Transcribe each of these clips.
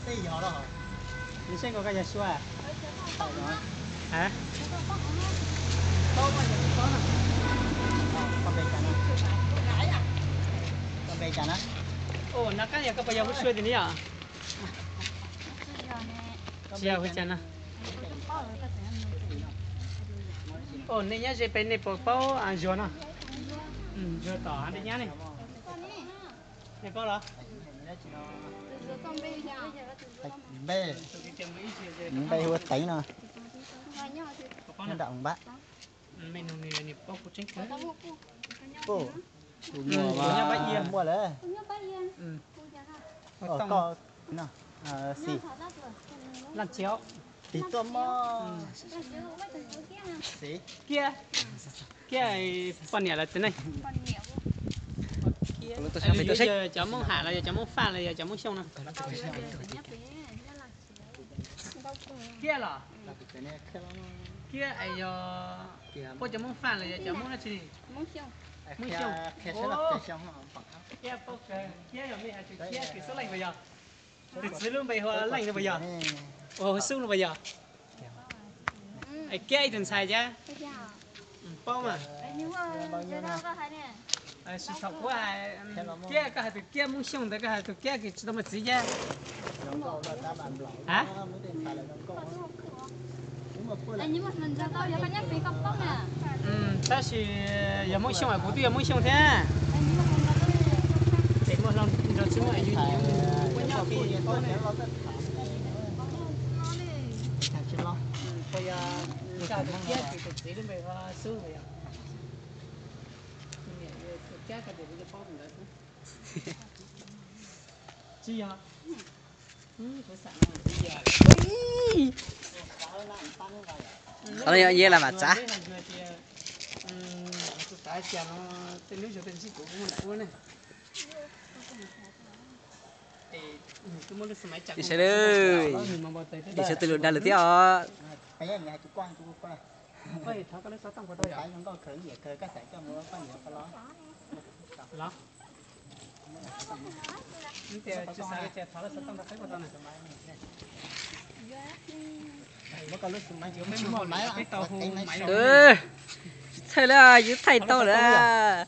Tej yog los, nws seb nkaus koj yog Suav. Koj npe cas na? Koj npe cas na? Ua, no qab yog koj puas yog Suav tiag ne yom? Tsis yog, ua cas no? Ua, nej nyob ze pem nej puas paub Zuag no? Zuag tom nej nyab ne. Nej paub los? Npe, npe hu ua Teev no. Nyob nram Oos Npab. Tus muaj, muaj lawm. Koj no, Xis. Leej Txiaus. Tig tuaj mog. Xis. Kiab, Kiab poj niam los txiv neej. Yog cov Hmoob Ham los yog cov Hmoob Faj los yog cov Hmoob Xyooj no? Kiab los? Kiab es yog puab cov Hmoob Faj los yog cov Hmoob dab tsi? Hmoob Xyooj. Kiab, Kiab yog mej hais tus Kiab kws xub leej puas yog? Tus txiv lub npe hu Leej no puas yog? Ua hu Xub no puas yog? Es Kiab ib tug ntxhais thiab. Paub mas. Sis thaum kuv hais Kiab, koj hais tus Kiab Hmoob Xyooj ntawd, koj hais tus Kiab kws tsis tau muaj txiv thiab. A, tab sis yog Hmoob Xyooj es kuv twb yog Hmoob Xyooj thiab. Ces muaj hluas nraug tsis muaj, kuv nyob pem paub ne. Puas yog koj tus Kiab kws tus txiv lub npe hu Xub puas yog? Tus Kiab ko tes kuv twb paub ntawd xwb. Tsis yog. Qhov no yog yeej las mam txav. Sawv daws, sawv daws lub dag lawm thiab os. Tsis txhawj li, yus thaij tau lawm.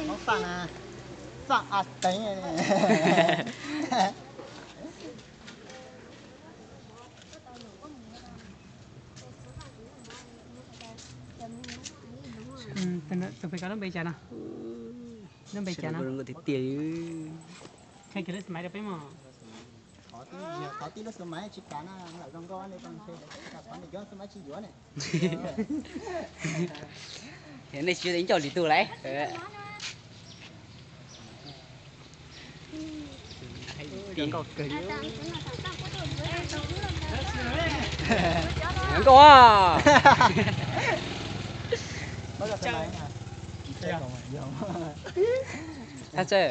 Hmoob Faj na, Faj A Teev. Tus pem ko lub npe cas no? Lub npe cas no? Qhia kiag lub smai rau peb mog. Qhov tib lub smai tsis kam na, lam zoo nkauj ne, qhov ntawm cov smai tsis yuav ne. Nej tsis ncauj lwm tus lawm. Nkauj. Thaj tswj.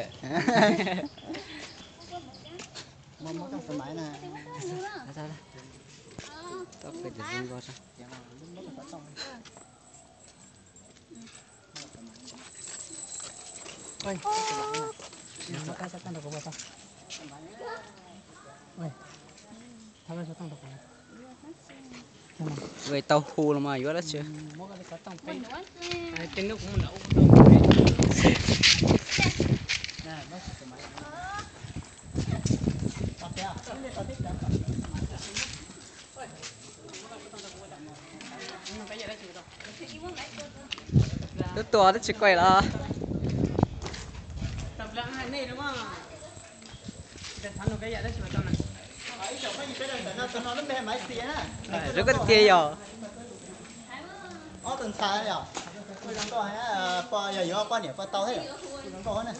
Tau hu los mas yuav dab tsi. Lub tuas twb tsis kuaj los. Zoo koj tiag yog. Ob tug ntxhais yog, yog yuav poj niam puas tau thiab yom? Zoo nkauj na.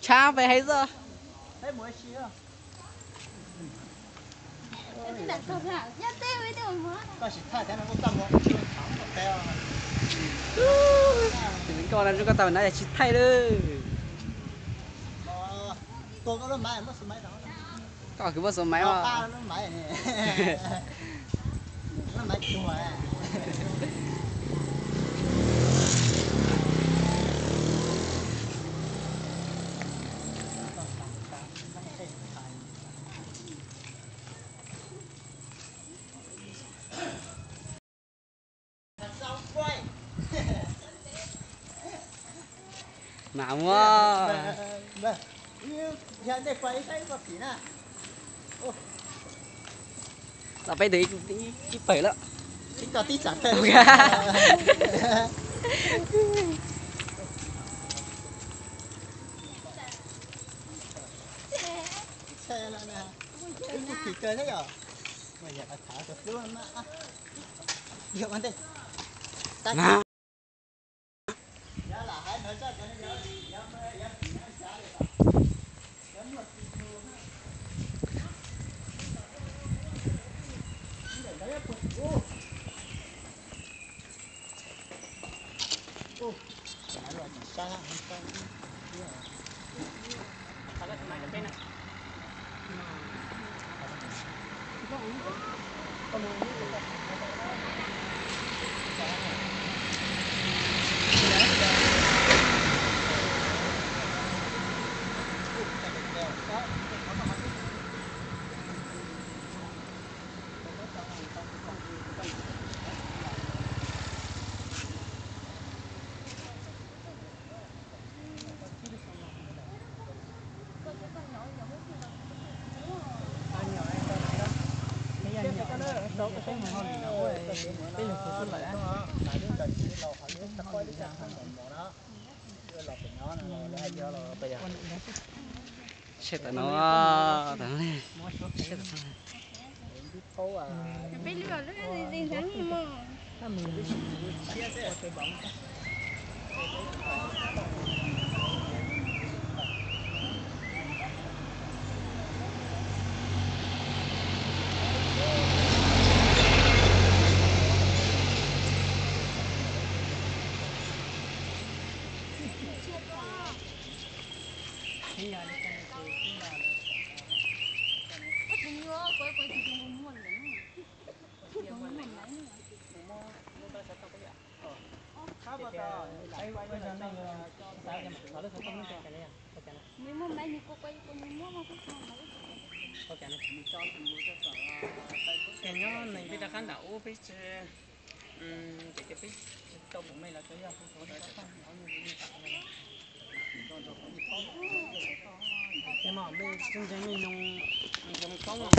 Tshab pes hais xwb. Koj no koj tau na yog tsis thaij lawm. Koj kwv muab xu maiv os. Nas muab. Tau peb tug ib pawg lawm. Tseg tam no, tam no, tseg tam no. Ces nyob neeg peb rov qab nram ub peb tsis, ces peb tsis tau pum mej los tau yog peb tsis tau pum mej, mej tsis ntseeg mej nug, nug mej paub.